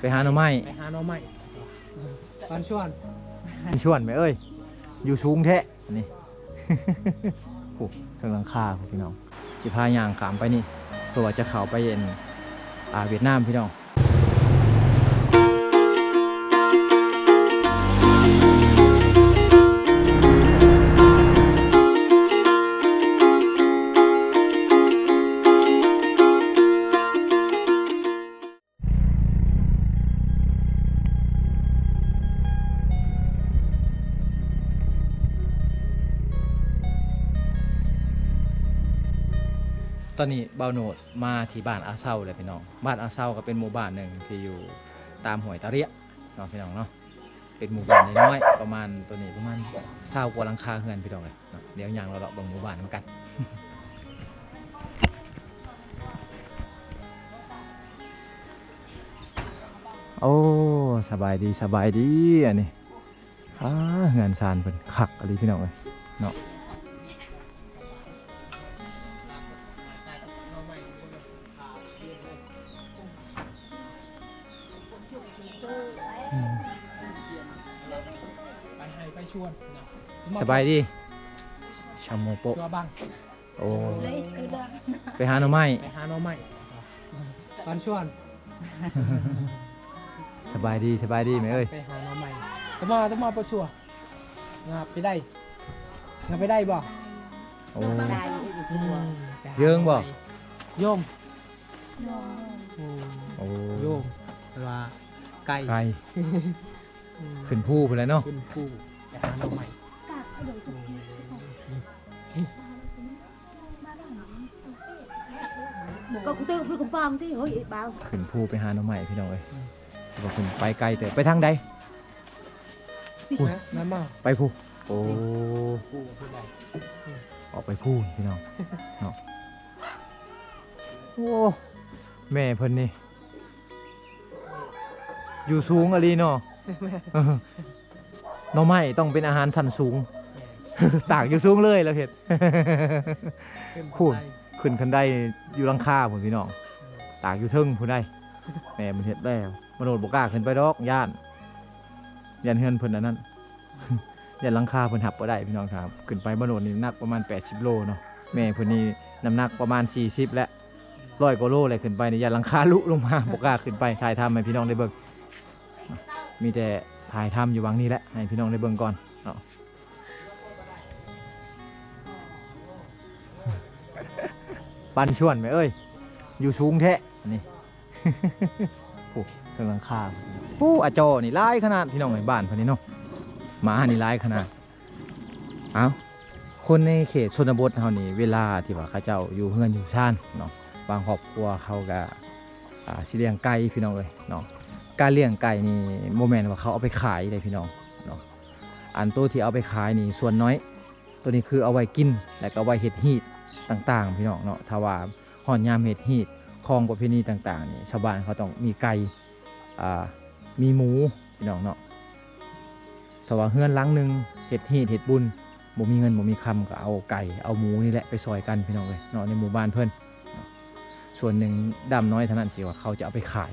ໄປຫາໜໍ່ໄມ້ ໄປຫາໜໍ່ໄມ້ ຕອນຊວນ ຊວນແມ່ເອີຍ ຢູ່ສູງແທ້ອັນນີ້ ໂອ້ ເທິງຫຼັງຄາພຸ້ນພີ່ນ້ອງ ຊິພາຍ່າງຂ້າມໄປນີ້ ເພື່ອວ່າຈະເຂົ້າໄປອັນ ອ່າ ຫວຽດນາມພີ່ນ້ອງ. ຕອນນີ້ບ່າວໂນດມາທີ່ບ້ານອາເຊົາແລ້ວພີ່ນ້ອງ. ບ້ານອາເຊົາກໍເປັນໝູ່ບ້ານໜຶ່ງທີ່ຢູ່ຕາມຫ້ວຍຕາເລຍເນາະພີ່ນ້ອງເນາະ. ເປັນໝູ່ບ້ານນ້ອຍໆ ປະມານ ໂຕນີ້ປະມານຊາວກວ່າຫຼັງຄາເຮືອນພີ່ນ້ອງເອີຍເນາະ. ດຽວຍ່າງເລາະໆເບິ່ງໝູ່ບ້ານນຳກັນ. ໂອ້ ສະບາຍດີ ສະບາຍດີ ອັນນີ້ ອ່າ ເຮືອນຊານເພິ່ນຄັກອີ່ຫຼີພີ່ນ້ອງເອີຍເນາະ. ສະບາຍດີ ຊາໂມໂປະ ໂອ້ ໄປຫາໜໍ່ໄມ້ ໄປຫາໜໍ່ໄມ້ ຕອນຊວນ ສະບາຍດີ ສະບາຍດີແມ່ເອີຍ ໄປຫາໜໍ່ໄມ້ ຕະມາ ຕະມາປະຊວ ງາໄປໄດ້ ງາໄປໄດ້ບໍ່? ໂອ້ ໄດ້ ອືມ ເຢິງບໍ່? ໂຍມ ໂອ້ ໂອ້ ໂຍມ ແປວ່າໄກ ໄກ ອືມ ຂຶ້ນພູພຸ້ນແຫຼະເນາະ ຂຶ້ນພູ ໄປຫາໜໍ່ໄມ້ ອືມ ກໍກູເຕີເພິ່ນກໍປາງຕິ ເຮີ້ຍ ໄອ້ບ່າວ ຂຶ້ນພູໄປຫາໜໍ່ໄມ້ພີ່ນ້ອງເອີຍ ອືມ ວ່າເພິ່ນໄປໄກເຕີບ ໄປທາງໃດ? ພຸ້ນ ນັ້ນມາ ໄປພຸ້ນ ໂອ້ ພູພຸ້ນໃດ ອອກໄປພຸ້ນພີ່ນ້ອງເນາະ. ໂອ້ ແມ່ເພິ່ນນີ້ ຢູ່ສູງອີ່ຫຼີເນາະ ໜໍ່ໄມ້ຕ້ອງເປັນອາຫານຊັ້ນສູງ ຕາກຢູ່ສູງເລີຍລາວເຮັດ ຂຶ້ນບັນໄດ ຂຶ້ນຄັນໄດຢູ່ຫຼັງຄາພຸ້ນພີ່ນ້ອງ ຕາກຢູ່ເທິງພຸ້ນໃດ໋ ແມ່ເພິ່ນເຮັດແລ້ວ. ມະໂນດບໍ່ກ້າຂຶ້ນໄປດອກ ຢ້ານ ຢ້ານເຮືອນເພິ່ນອັນນັ້ນ ຢ້ານຫຼັງຄາເພິ່ນຮັບບໍ່ໄດ້ພີ່ນ້ອງ. ຖ້າຂຶ້ນໄປມະໂນດນີ້ໜັກປະມານແປດສິບໂລເນາະ ແມ່ເພິ່ນນີ້ນ້ຳໜັກປະມານສີ່ສິບແຫຼະ ຮ້ອຍກວ່າໂລແຫຼະ ຂຶ້ນໄປນີ້ຢ້ານຫຼັງຄາຫຼຸລົງມາ ບໍ່ກ້າຂຶ້ນໄປ ຖ່າຍທຳໃຫ້ພີ່ນ້ອງໄດ້ເບິ່ງ ມີແຕ່ຖ່າຍທຳຢູ່ຫວ່າງນີ້ແຫຼະ ໃຫ້ພີ່ນ້ອງໄດ້ເບິ່ງກ່ອນເນາະ. ປັນຊວນແມ່ເອີຍ ຢູ່ສູງແທ້ອັນນີ້ ໂອ້ ເທິງຫຼັງຄາ ໂອ້ ອາຈໍ່ນີ້ຫຼາຍຂະໜາດພີ່ນ້ອງເອີຍ ບ້ານເພິ່ນນີ້ເນາະ ໝານີ້ຫຼາຍຂະໜາດ. ເອົ້າ ຄົນໃນເຂດຊົນນະບົດເຮົານີ້ ເວລາທີ່ວ່າເຂົາເຈົ້າຢູ່ເຮືອນຢູ່ຊານເນາະ ບາງຄອບຄົວເຂົາກະ ອ່າ ຊິລ້ຽງໄກ່ພີ່ນ້ອງເອີຍເນາະ. ການລ້ຽງໄກ່ນີ້ບໍ່ແມ່ນວ່າເຂົາເອົາໄປຂາຍເດ້ພີ່ນ້ອງເນາະ ອັນໂຕທີ່ເອົາໄປຂາຍນີ້ສ່ວນໜ້ອຍ ໂຕນີ້ຄືເອົາໄວ້ກິນ ແລະກໍໄວ້ເຮັດຮີດຕ່າງໆ ພີ່ນ້ອງເນາະ. ຖ້າວ່າຮອດຍາມເຮັດຮີດ ຄອງປະເພນີຕ່າງໆນີ້ ຊາວບ້ານເຂົາຕ້ອງມີໄກ່ ອ່າ ມີໝູ ພີ່ນ້ອງເນາະ. ຖ້າວ່າເຮືອນຫຼັງໜຶ່ງເຮັດຮີດເຮັດບຸນ ບໍ່ມີເງິນບໍ່ມີຄຳ ກໍເອົາໄກ່ເອົາໝູນີ້ແຫຼະໄປຊ່ອຍກັນ ພີ່ນ້ອງເອີຍເນາະ ໃນໝູ່ບ້ານເພິ່ນ. ສ່ວນໜຶ່ງດ້າມນ້ອຍເທົ່ານັ້ນທີ່ວ່າເຂົາຈະເອົາໄປຂາຍ.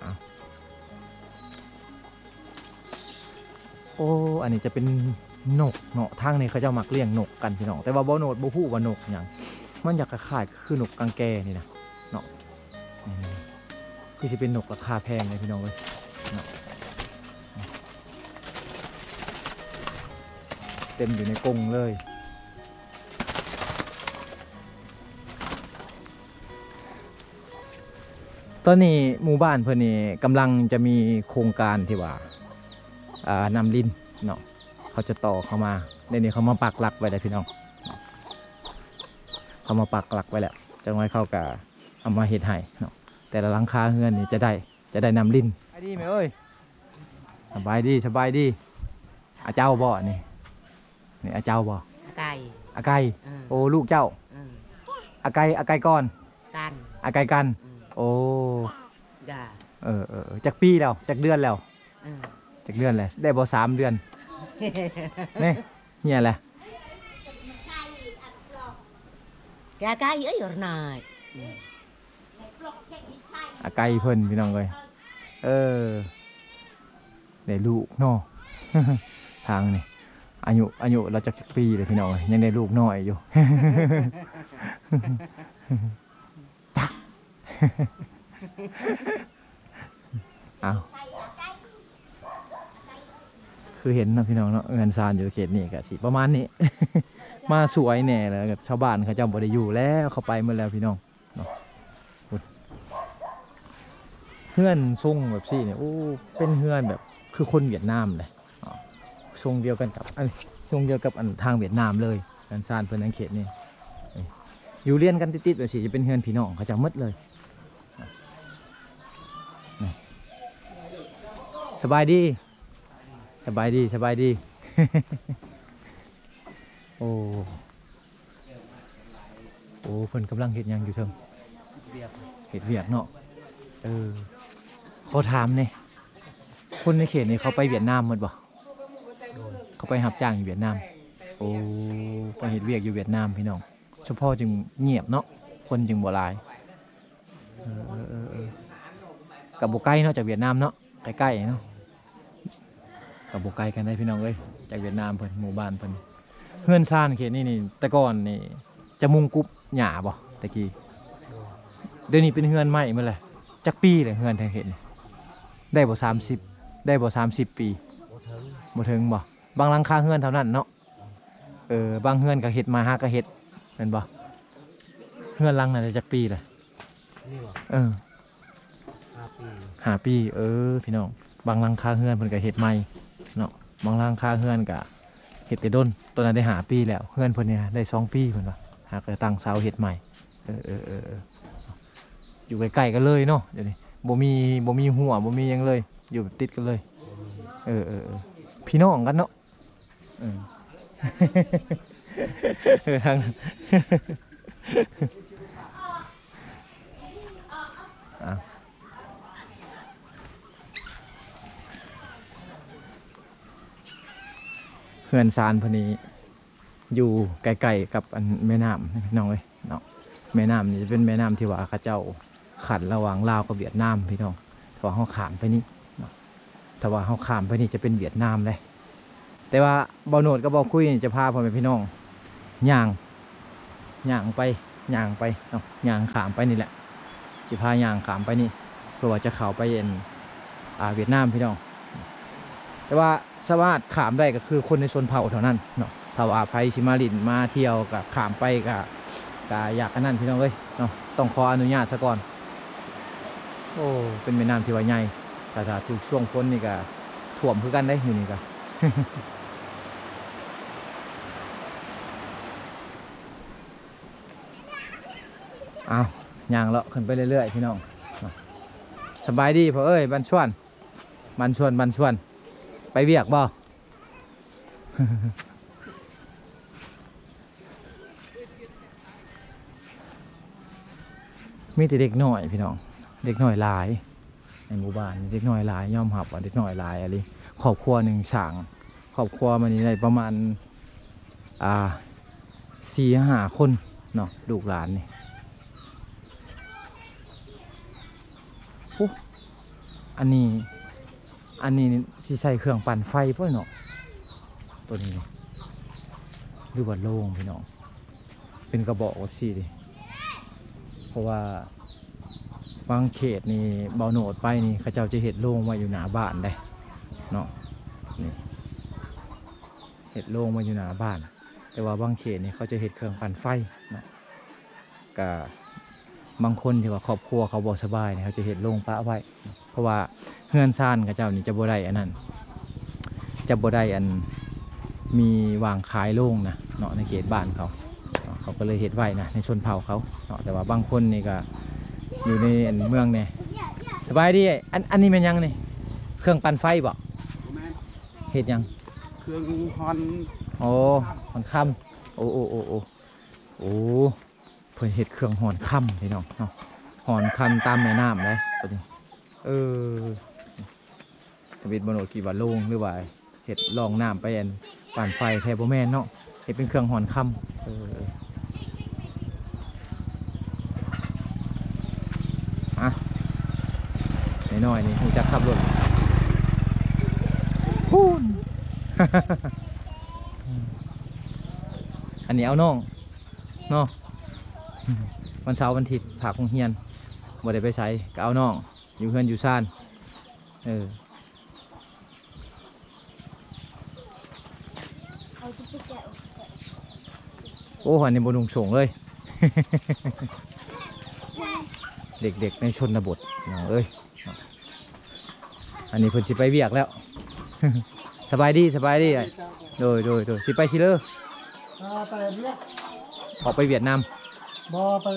ເອົາ ໂອ້ ອັນນີ້ຈະເປັນນົກເນາະ ທາງນີ້ເຂົາເຈົ້າມັກລ້ຽງນົກກັນພີ່ນ້ອງ ແຕ່ວ່າບໍ່ໂນດບໍ່ຮູ້ວ່ານົກຫຍັງ ມັນຢາກຄ້າຍໆຄືນົກກາງແກນີ້ນະເນາະ. ອືມ ຄືຊິເປັນນົກລາຄາແພງເດ້ພີ່ນ້ອງເອີຍເນາະ ເຕັມຢູ່ໃນກົງເລີຍ. ຕອນນີ້ໝູ່ບ້ານເພິ່ນນີ້ກຳລັງຈະມີໂຄງການທີ່ວ່າ ອ່າ ນ້ຳລິນເນາະ ເຂົາຈະຕໍ່ເຂົ້າມາ. ດຽວນີ້ເຂົາມາປັກຫຼັກໄວ້ແລ້ວພີ່ນ້ອງ ເຂົາມາປັກຫຼັກໄວ້ແລ້ວ ຈັກໜ້ອຍເຂົາກະເອົາມາເຮັດໃຫ້ເນາະ. ແຕ່ລະຫຼັງຄາເຮືອນນີ້ຈະໄດ້ ຈະໄດ້ນ້ຳລິນ. ສະບາຍດີແມ່ເອີຍ ສະບາຍດີ ສະບາຍດີ. ອາເຈົ້າບໍ່ນີ້? ນີ້ອາເຈົ້າບໍ່? ອາໄກ່ ອາໄກ່ ເອີ ໂອ້ ລູກເຈົ້າ ເອີ ອາໄກ່ ອາໄກ່ກ່ອນ ກັນ ອາໄກ່ກັນ ເອີ ໂອ້ ເອີ ຈັກປີແລ້ວ? ຈັກເດືອນແລ້ວ? ເອີ ຈັກເດືອນແລ້ວ? ໄດ້ບໍ່ສາມເດືອນ? ນີ້ ເຮຍແຫຼະ ກະໄກ່ເອີຍ ອາໄກ່ ເອີຍ ອາໄກ່. ອາໄກ່ເພິ່ນພີ່ນ້ອງເອີຍ. ເອີ ໄດ້ລູກເນາະ ທາງນີ້ ອາຍຸ ອາຍຸລາວຈັກ ຈັກປີເລີຍພີ່ນ້ອງເອີຍ ຍັງໄດ້ລູກນ້ອຍຢູ່. ຈ້າ ອ້າວ ຄືເຫັນເນາະພີ່ນ້ອງເນາະ ເຮືອນຊານຢູ່ເຂດນີ້ກະຊິປະມານນີ້ ມາສວຍແດ່ ແລ້ວກະຊາວບ້ານເຂົາເຈົ້າບໍ່ໄດ້ຢູ່ແລ້ວ ເຂົາໄປໝົດແລ້ວພີ່ນ້ອງເນາະ. ເຮືອນຊົງແບບຊີ້ນີ້ ໂອ້ ເປັນເຮືອນແບບຄືຄົນຫວຽດນາມເດ້. ອ່າ ຊົງດຽວກັນກັບ ອັນ ຊົງດຽວກັບອັນທາງຫວຽດນາມເລີຍ ເຮືອນຊານເພິ່ນໃນເຂດນີ້. ນີ້ ຢູ່ລຽນກັນຕິດໆແບບຊີ້ ຈະເປັນເຮືອນພີ່ນ້ອງເຂົາເຈົ້າໝົດເລີຍ. ນີ້ ສະບາຍດີ ສະບາຍດີ ສະບາຍດີ. ໂອ້ ໂອ້ ເພິ່ນກຳລັງເຮັດຫຍັງຢູ່ເທິງ? ວຽກ ເຮັດວຽກເນາະ. ເອີ ຂໍຖາມແດ່ ຄົນໃນເຂດນີ້ເຂົາໄປຫວຽດນາມໝົດບໍ່? ໂດຍ ເຂົາໄປຮັບຈ້າງຢູ່ຫວຽດນາມ. ໂອ້ ໄປເຮັດວຽກຢູ່ຫວຽດນາມພີ່ນ້ອງ ສະເພາະຈຶ່ງງຽບເນາະ ຄົນຈຶ່ງບໍ່ຫຼາຍ. ເອີ ເອີ ເອີ ເອີ ກໍບໍ່ໄກເນາະຈາກຫວຽດນາມເນາະ ໃກ້ໆເນາະ. ກໍບໍ່ໄກກັນໄດ໋ພີ່ນ້ອງເອີຍ ຈາກຫວຽດນາມເພິ່ນ ໝູ່ບ້ານເພິ່ນ. ເຮືອນຊານເຂດນີ້ນີ້ ແຕ່ກ່ອນນີ້ຈະມຸງກຸບຫຍ້າບໍ່ແຕ່ກີ້? ດຽວນີ້ເປັນເຮືອນໄມ້ໝົດແຫຼະ. ຈັກປີແຫຼະເຮືອນແຖວເຂດນີ້? ໄດ້ບໍ່ສາມສິບ ໄດ້ບໍ່ສາມສິບປີ? ບໍ່ເຖິງ ບໍ່ເຖິງບໍ່? ບາງຫຼັງຄາເຮືອນເທົ່ານັ້ນເນາະ. ເອີ ບາງເຮືອນກໍເຮັດ ມາຫາກໍເຮັດ ແມ່ນບໍ່? ເຮືອນຫຼັງນັ້ນໄດ້ຈັກປີແລ້ວ? ນີ້ບໍ່? ເອີ ຫ້າປີ ຫ້າປີ. ເອີ ພີ່ນ້ອງ ບາງຫຼັງຄາເຮືອນເພິ່ນກໍເຮັດໃໝ່ເນາະ ບາງຫຼັງຄາເຮືອນກໍເຮັດແຕ່ດົນ. ຕອນນັ້ນໄດ້ຫ້າປີແລ້ວ ເຮືອນເພິ່ນນີ້ໄດ້ສອງປີເພິ່ນວ່າ ຫາກໍຕັ້ງເສົາເຮັດໃໝ່. ເອີ ເອີ ເອີ ເອີ ຢູ່ໃກ້ໆກັນເລີຍເນາະ ດຽວນີ້ບໍ່ມີ ບໍ່ມີຮົ້ວ ບໍ່ມີຫຍັງເລີຍ ຢູ່ຕິດກັນເລີຍ. ເອີ ເອີ ເອີ ພີ່ນ້ອງກັນເນາະ. ເອີ ເອີ ທາງ ອ່າ ເຮືອນຊານເພິ່ນນີ້ຢູ່ໃກ້ໆກັບອັນແມ່ນ້ຳພີ່ນ້ອງເອີຍເນາະ. ແມ່ນ້ຳນີ້ຈະເປັນແມ່ນ້ຳທີ່ວ່າເຂົາເຈົ້າ ຂັ້ນລະຫວ່າງລາວກັບຫວຽດນາມພີ່ນ້ອງ. ຖ້າວ່າເຮົາຂ້າມໄປນີ້ເນາະ ຖ້າວ່າເຮົາຂ້າມໄປນີ້ຈະເປັນຫວຽດນາມເດ້. ແຕ່ວ່າບ່າວໂນດກັບບ່າວຄຸຍນີ້ຈະພາພໍ່ແມ່ພີ່ນ້ອງຍ່າງ ຍ່າງໄປ ຍ່າງໄປເນາະ ຍ່າງຂ້າມໄປນີ້ແຫຼະ ຊິພາຍ່າງຂ້າມໄປນີ້ ເພື່ອວ່າຈະເຂົ້າໄປອັນ ອ່າ ຫວຽດນາມພີ່ນ້ອງ. ແຕ່ວ່າ ສາມາດຂ້າມໄດ້ກໍຄືຄົນໃນຊົນເຜົ່າເທົ່ານັ້ນເນາະ. ຖ້າວ່າໃຜຊິມາຫຼິ້ນມາທ່ຽວກໍຂ້າມໄປກໍ ກໍຢາກອັນນັ້ນພີ່ນ້ອງເອີຍເນາະ ຕ້ອງຂໍອະນຸຍາດສາກ່ອນ. ໂອ້ ເປັນແມ່ນ້ຳທີ່ວ່າໃຫຍ່ ຖ້າ ຖ້າຖືກຊ່ວງຝົນນີ້ກໍຖ້ວມຄືກັນເດ້ ຢູ່ນີ້ກໍ ອ້າວ ຍ່າງເລາະຂຶ້ນໄປເລື້ອຍໆ ພີ່ນ້ອງ. ສະບາຍດີພໍ່ເອີຍ ບັນຊວນ ບັນຊວນ ບັນຊວນ ໄປວຽກບໍ່? ມີແຕ່ເດັກນ້ອຍພີ່ນ້ອງ ເດັກນ້ອຍຫຼາຍ ໃນໝູ່ບ້ານເດັກນ້ອຍຫຼາຍ ຍອມຮັບວ່າເດັກນ້ອຍຫຼາຍອີ່ຫຼີ. ຄອບຄົວໜຶ່ງສ້າງ ຄອບຄົວມານີ້ໄດ້ປະມານ ອ່າ ສີ່ຫ້າຄົນເນາະ ລູກຫຼານນີ້. ໂອ້ ອັນນີ້ ອັນນີ້ຊິໃສ່ເຄື່ອງປັ່ນໄຟບໍ່ເນາະ ໂຕນີ້ ຫຼືວ່າໂລງພີ່ນ້ອງ ເປັນກະບອກແບບຊີ້ເດ. ເພາະວ່າບາງເຂດນີ້ ເບົາໂນດໄປນີ້ ເຂົາເຈົ້າຈະເຮັດໂລງໄວ້ຢູ່ໜ້າບ້ານເດ້ເນາະ ນີ້ ເຮັດໂລງໄວ້ຢູ່ໜ້າບ້ານ. ແຕ່ວ່າບາງເຂດນີ້ເຂົາຈະເຮັດເຄື່ອງປັ່ນໄຟເນາະ ກະບາງຄົນທີ່ວ່າຄອບຄົວເຂົາບໍ່ສະບາຍນີ້ ເຂົາຈະເຮັດໂລງປະໄວ້ ເພາະວ່າເຮືອນຊານເຂົາເຈົ້ານີ້ຈະບໍ່ໄດ້ອັນນັ້ນ ຈະບໍ່ໄດ້ອັນ ມີວາງຂາຍໂລງນະເນາະ ໃນເຂດບ້ານເຂົາເນາະ ເຂົາກໍເລີຍເຮັດໄວ້ນະ ໃນຊົນເຜົ່າເຂົາເນາະ. ແຕ່ວ່າບາງຄົນນີ້ກະຢູ່ໃນອັນເມືອງແດ່. ສະບາຍດີ ອັນ ອັນນີ້ແມ່ນຫຍັງນີ້? ເຄື່ອງປັ່ນໄຟບໍ? ບໍ່ແມ່ນ. ເຮັດຫຍັງ? ເຄື່ອງຮ່ອນ ໂອ້ ຮ່ອນຄຳ. ໂອ້ ໂອ້ ໂອ້ ໂອ້ ໂອ້ ເພິ່ນເຮັດເຄື່ອງຮ່ອນຄຳພີ່ນ້ອງເນາະ ຮ່ອນຄຳຕາມແມ່ນ້ຳເດ້ໂຕນີ້. ເອີ ທຳອິດບໍ່ໂນດຄິດວ່າໂລງ ຫຼືວ່າເຮັດລອງນ້ຳໄປອັນ ປັ່ນໄຟ ແທ້ບໍ່ແມ່ນເນາະ ເຮັດເປັນເຄື່ອງຮ່ອນຄຳ. ເອີ ເອີ. ອ່ະ ນ້ອຍໆນີ້ຮູ້ຈັກຂັບລົດພຸ້ນ. ອັນນີ້ເອົານ້ອງເນາະ ວັນເສົາວັນອາທິດພາກໂຮງຮຽນ ບໍ່ໄດ້ໄປໃສ ກໍເອົານ້ອງຢູ່ເຮືອນຢູ່ຊານ. ເອີ ໂອ້ ອັນນີ້ບໍ່ນຸ່ງໂສ້ງເລີຍ ເດັກໆໃນຊົນນະບົດ ນ້ອງເອີຍ. ອັນນີ້ເພິ່ນຊິໄປວຽກແລ້ວ. ສະບາຍດີ ສະບາຍດີ. ໂດຍ ໂດຍ ໂດຍ ຊິໄປໃສເລີ? ອ່າ ໄປວຽດ ອອກໄປຫວຽດນາມ. ບໍ່ ໄປ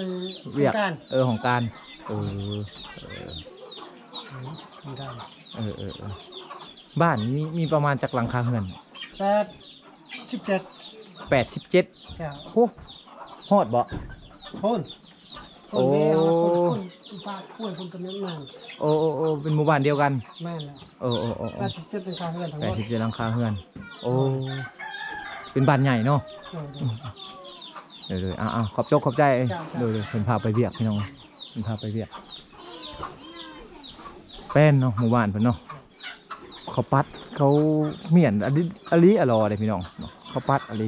ວຽກ ຫ້ອງການ. ເອີ ຫ້ອງການ. ເອີ ເອີ ຫ້ອງການ. ເອີ ເອີ ເອີ ບ້ານນີ້ມີປະມານຈັກຫຼັງຄາເຮືອນ? ແປດສິບເຈັດ. ແປດສິບເຈັດ. ເຈົ້າ. ໂອ້ ຮອດບໍ່? ໂອ້ນ ໂອ້ ຄົນແມ່ເຮົາ ຄົນ ຄົນປາກຫ້ວຍ ຄົນກຳເນີດມາ. ໂອ້ ໂອ້ ໂອ້ ເປັນໝູ່ບ້ານດຽວກັນ. ແມ່ນແລ້ວ. ເອີ ເອີ ເອີ ເອີ ແປດສິບເຈັດຫຼັງຄາເຮືອນທັງໝົດ. ແປດສິບເຈັດຫຼັງຄາເຮືອນ. ໂອ້ ເອີ ເປັນບ້ານໃຫຍ່ເນາະ. ເອີ ເອີ ເອີ ເອີ ເອົາ ເອົາ ຂອບອົກຂອບໃຈ. ເຈົ້າ ເຈົ້າ. ໂດຍ ໂດຍ ເພິ່ນພາໄປວຽກ ພີ່ນ້ອງ ເພິ່ນພາໄປວຽກ. ແປ້ນເນາະ ໝູ່ບ້ານເພິ່ນເນາະ. ເຂົ້າປັດ ເຂົາມ້ຽນອະລິ ອະລິອະຫຼໍເດ້ພີ່ນ້ອງເນາະ ເຂົ້າປັດອະລິ.